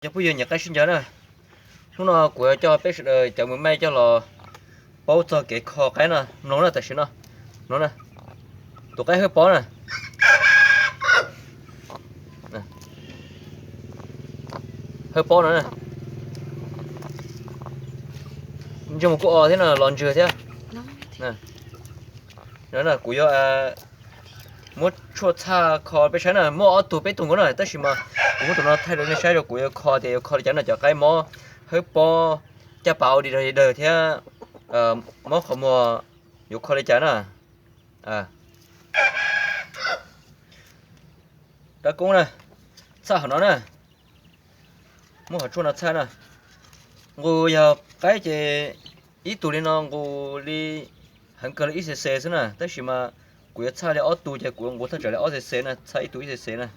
Cov phooj ywg nyiam qaib sib ncaws na, hnub no kuv yuav coj peb sawv daws cov mws maij coj los paub txog kev kho qaib no mloog na, tam sim no mloog na. Tus qaib hawb pob na, hawb pob no na, ntsej muag kuj o thiab no, los ntswg thiab. Kuv yuav muab tshuaj txhaj kho peb saib na, muaj ob tug peb tug nkaus na, tab sis mas kuv muab tus no thaij rau nej saib, kuv yuav kho tias yuav kho li cas no, cov qaib mob hawb pob, caj pas ua di dawg thiab mob qhov muag yuav kho li cas na. Dab koob na, txhaj hom no na, muab hom tshuaj no txhaj na. Nqus yog qaib ces ib tug li no nqus li heev kawg li ib cc xwb na, tab sis mas kuv yuav txhaj li ob tug ces kuv yuav nqus thaj tsam li ob cc na, txhaj ib tug ib cc na.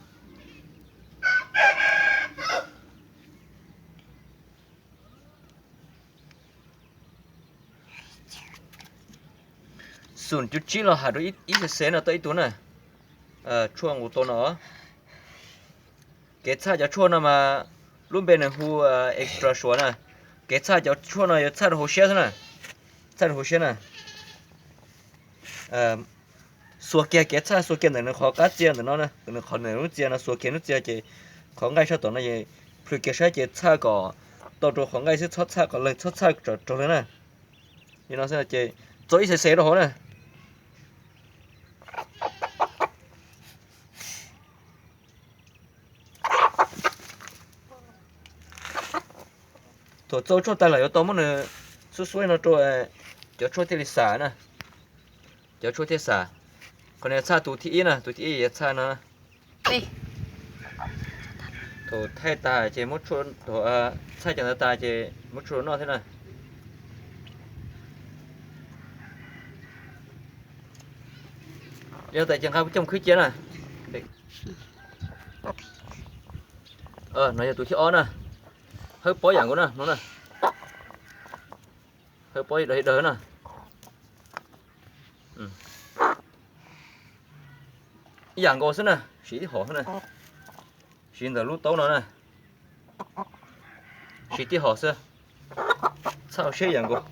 Xum cuv tsib los ham rau ib cc no tau ib tug na. Tshuaj nqus tau no. Kev txhaj cov tshuaj no mas lub npe nws hu extra suav na. Kev txhaj cov tshuaj no yuav txhaj rau hauv siab xwb na, txhaj rau hauv siab na. Xuas kiag kev txhaj, xuas kiag ntawm nws qhov qab txia ntawm no na, ntawm nws qhov nws lub txia no, xuas kiag lub txia ces qhov nqaij sab tom no es plhws kiag saib ces txhaj kom tau rau qhov nqaij xwb, txhob txhaj qhov leeg, txhob txhaj raug leeg na. Li no xwb ces txo ib cc rau hauv na. Thaum txo tshuaj tag lawm yuav tau muab nws xuab xuab no rau, cov tshuaj thiaj li xam na, cov tshuaj thiaj xam. Qhov no txhaj tus thib ib na, tus thib ib yuav txhaj no. Thaum thaij tas ces muab tshuaj, thaum txhaj cov ntawd tas ces muab tshuaj rau noj thiab na. Yog tas ces nqa coj mus khwb cia na. No yog tus thib ob na, hawb pob yam nkaus na no na, hawb pob dawg dawg na. Ib yam nkaus xwb na, siv ib hom xwb na, siv ntawm lub taub no na, siv tib hom xwb, txhaj hauv siab ib yam nkaus.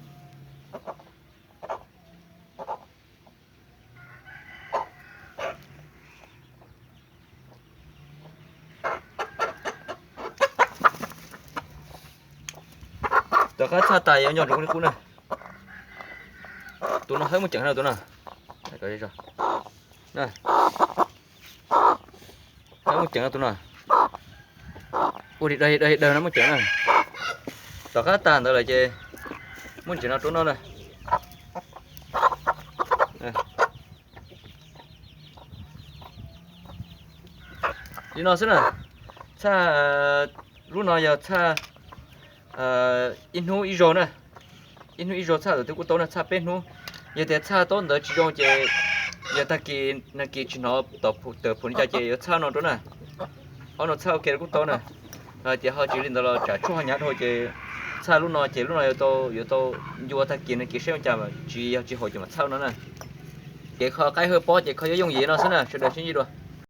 Tom qab txhaj tas yuav nco ntsoov li qub na. Tus no hawb muaj ceem no tus no. Hawb muaj ceem no tus no. Ua li dawg dawg no muaj ceem na. Tom qab tas ntawd lawm ces muab ntsis no rau noj na. Li no xwb na. Txhaj, lub no yog txhaj ib hnub ib zaug na. Ib hnub ib zaug txhaj ntawd twb kuj tau na, txhaj peb hnub. Yog tias txhaj taub ntawd tsis zoo ces yog tag kis nag kis tsis hnov tawm phum li cas ces yuav txhaj no rau na. Ob no txhaj ua ke kuj tau na. Hos tias ho tsis li ntawd los tsam tshuaj ho hnyav dhau ces txhaj lub no ces lub no yuav tau, yuav tau ncua tag kis nag kis saib ua cas, tsis yog tsis haum ces mam txhaj no na. Kev kho qaib hawb pob ces kho yooj yooj yim no xwb na, sawv daws sib ntsib dua.